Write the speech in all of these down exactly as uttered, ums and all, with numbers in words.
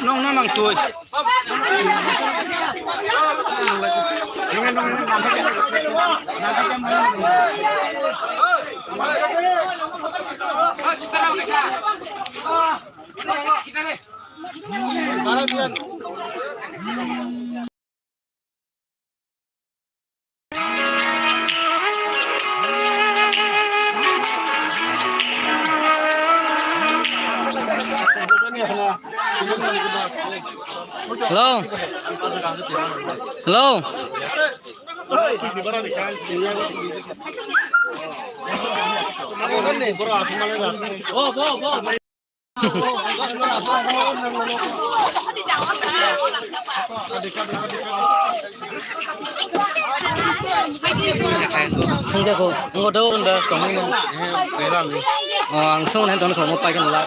Nong, nong, nong, tui. Hello. Hello. Hingke ko, ngo do unda tongwi no. Oh, ang sung nen ton ko mo pai kan la.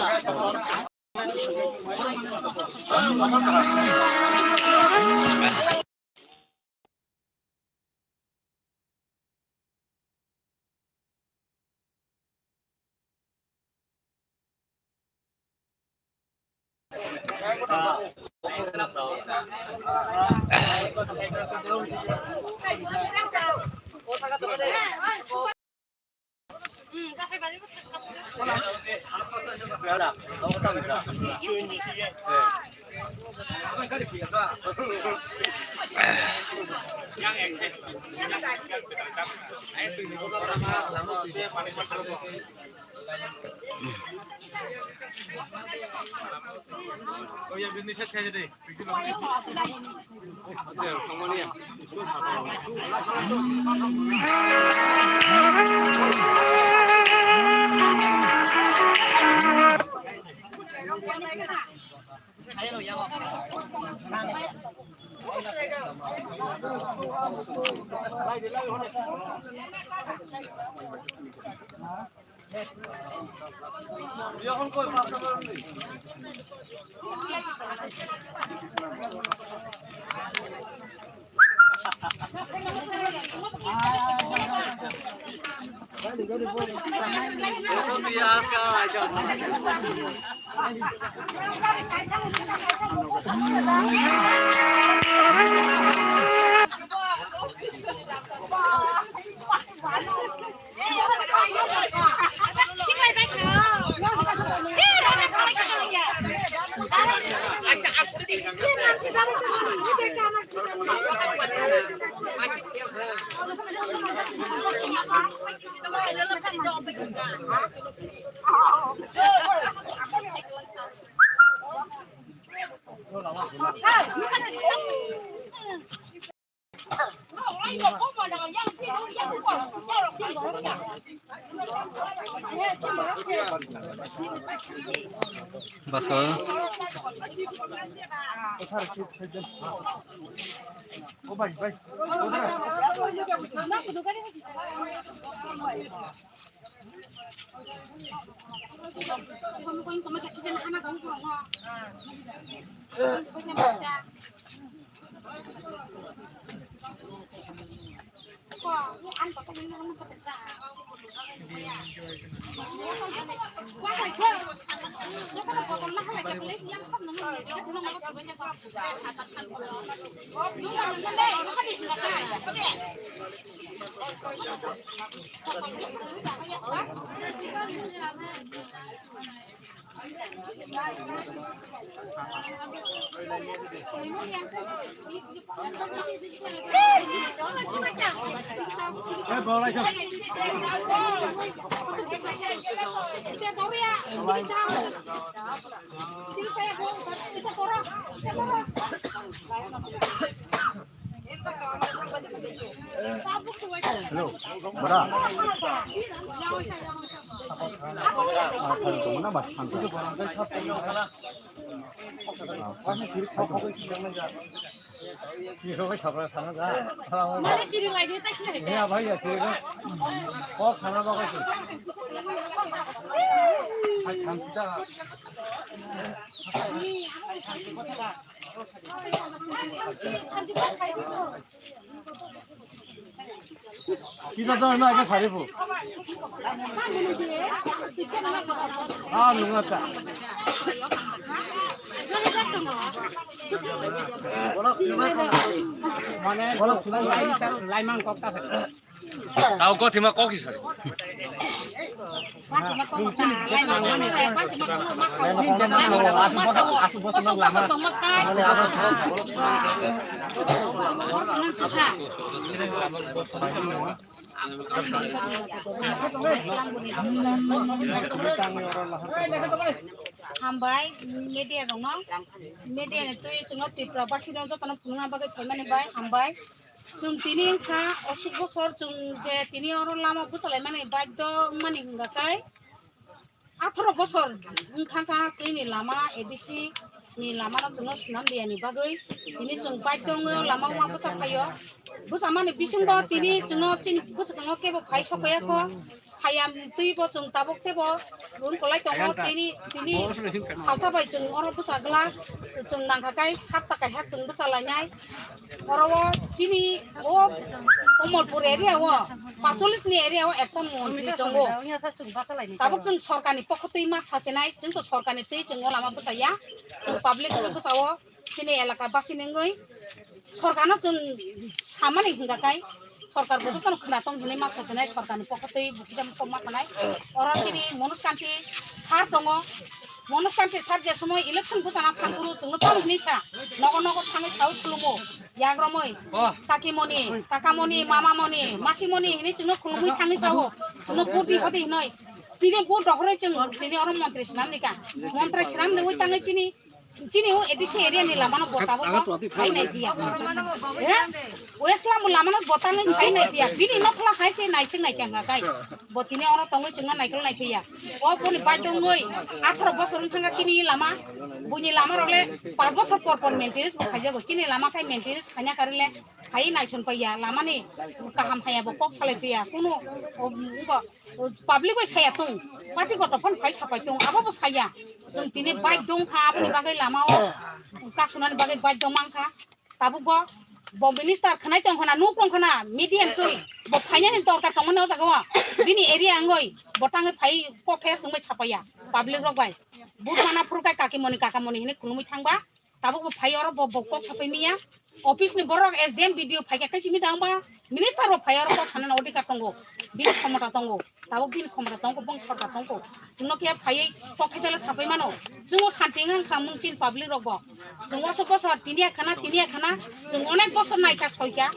Basa. Hello, bra. Ah, phone tong na ba, phone tong. Mane chiri lai de, tai sini. Ya, bhai, ya, chiri. Kok sana ba, kok. Hai, tham sita. Kisa ta na ke sari bu. Ah, nunga ta. Mane, laimang kok ta. Tao kok thima kok sari. Hambai media rokno, media ni twi chwngno Tripura basi no jotono phunukna bagwi phaimani bai hambai. Chwng tini wngkha osuk bosor, chwng je tini oro lama bwchalaimani badhyo wngmani hwnga khe, atharo bosor wngkha kha chini lama A D C ni lama no chwngno swnam riyani bagwi tini chwng badhyo wngwi o lama o ma bwchak phaio. Bwchamani bisingo tini chwngno chini bwskango kebo phai sokya kho. Hayam twi bo chwng tabuk tebo wng kolai tongo. Tini, tini salsa bai chwng oro bwsa glak chwng nangkha kai sapta kaisa chwng bwsa lainai. Oro o chini o Omorpur area o, pacholis ni area o ekta montri tongo. Tabuk chwng sorkar ni pokho twi ma sachinai, chwng to sorkar ni twi chwng o lama bwsa ya, chwng public ni bwsa o. Chini elaka basi nengwi sorkarno chwng samani hwnga kai, sorkar bo jotono khwna tong hinwi ma sasinai, sorkarni pokho twi bukidam kok ma sanai. Oro chini Manoj Kanti sir tongo, Manoj Kanti sir je somoy election bwchana thangphuru chwngno tamo hinwi sa, nogo nogo thangwi sao khulumo, yagromwi, kakimoni, kakamoni, mamamoni, masimoni hinwi chwngno khulumwi thangwi sao, chwngno vote di hodi hinwi. Tini vote rohorwi chwng tini oro montri swnamni ka, montri swnamni ui tangwi chini Chini o A D C area ni lama no bo tabuk phai nai phiya. He? West Lambu lama no bo tangwi phai nai phiya. Bini nokla hai se nai sing nai kya kai. Bo tini oro tongwi chwngno naikolnai phiya. O boni bai tongwi atharo bosor wng thangkha chini lama. Buini lama rok le panch bosor por por maintenance bo khaijago. Chini lama khai maintenance khaina karwi le khai naichon paiya. Lama ni kaham haya bo kok salai phiya. Kunu, o, wngkha, o, public bai saya tong. Party kotor phano phai sapai tong. Abo bo saya. Chwng tini bai dong kha, aboni bagwi lama o kasunani bagwi bai dong man kha. Tabuk bo, bo minister khwnai tong khna, nuk tong khna, media ni twi bo phainani dorkar tongmani o jaga o. Bini area wngwi bo tangwi phai kok khe chwngbai sapaiya public rok bai. But mana phuru kai kakimoni kakamoni hinwi khulumwi thangba. Tabuk bo phai oro bo, bo kok sapai miya. Office ni borok S D M B D O phai khe kaisa meeting wngba minister bo phai oro kok sanani odhikar tongo. Bini khomota tongo. Tabuk bini khomota tongo, bong sorkar tongo. Chwngno khe phaiwi kok khaijala sapai mano. Chwngno santi wng kha mung chin public rok bo. Chwng osok bosor tiniya khana, tiniya khana. Chwng onek bosor naikha soikha.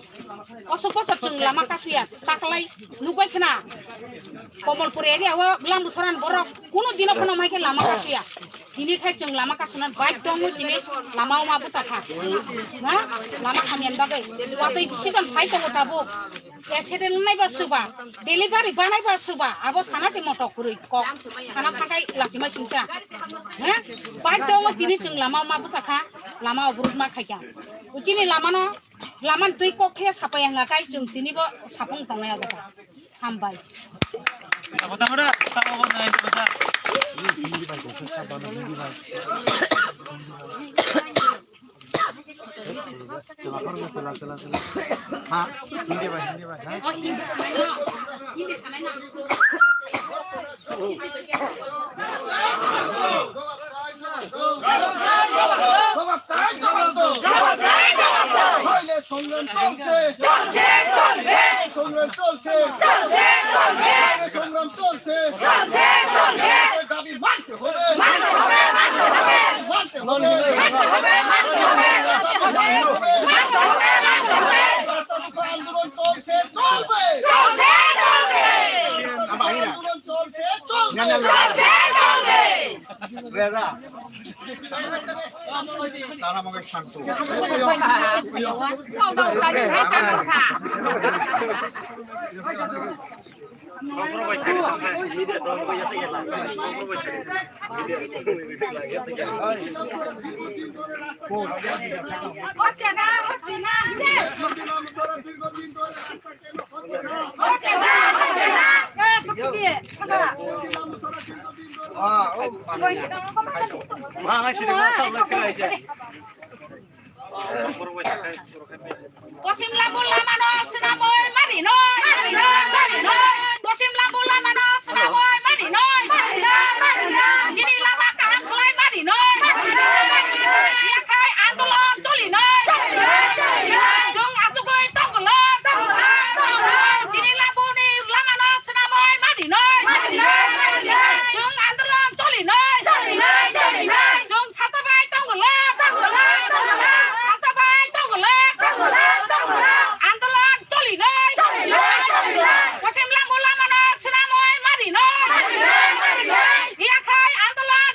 Osok bosor chwng lama kasuya. Taklai nukbai khna. Komolpur area o Lambusoran borok kunu dino phano mai khe lama kasuya. Tini khai chwng lama kasuna bai tongwi tini lama o ma bwsa kha. Ha? Lama khamyan bagwi. Watwi season phai tongo tabuk. Accident wngnai ba suba, delivery banai ba suba, abo sana se motok kwrwi kok. Sana thakai lachimai singcha. He? Bai tongo tini chwng lama ma bwsa kha, lama obrut ma khaikha. Uchini lama no, lama twi kok khe sapai hwnga kai chwng tini bo sapung tongnai abo. Hambai. Tamo tamo da, tamo bo nai tamo da. Ha, Hindi bai, Hindi bai, ha? জবাব চাই, জবাব দাও। জবাব চাই, জবাব দাও। নইলে সংগ্রাম চলছে। চলছে, চলছে। সংগ্রাম চলছে। চলছে, চলছে। সংগ্রাম চলছে। চলছে, চলছে। দাবি মানতে হবে। মানতে হবে, মানতে হবে। মানতে হবে। মানতে হবে, মানতে হবে। মানতে হবে, মানতে হবে। রাস্তা রুখো আন্দোলন চলছে, চলবে। চলছে, চলবে। রাস্তা রুখো আন্দোলন চলছে, চলবে। চলছে, চলবে। তারা আমাকে শান্ত। হচ্ছে না, হচ্ছে না। Posim Lambu lama no swnamwi mari noi, mari noi, mari noi. Posim Lambu lama no swnamwi mari noi, mari noi, mari noi. Chini lama kaham khlai mari noi, mari noi, mari noi. Yakhai andolon choli noi, choli noi, choli noi. Chwng achugwi tongolok, tongolok, tongolok. Chini Lambu ni lama no swnamwi mari noi, mari noi, mari noi. Chwng andolon choli noi, choli noi, choli noi. Chwng sachabai tongolok, tongolok, tongolok. Sachabai tongolok, tongolok, tongolok. Andolon choli noi, choli noi, choli noi. Posim Lambu lama no swnamwi mari noi, mari noi, mari noi. Yakhai andolon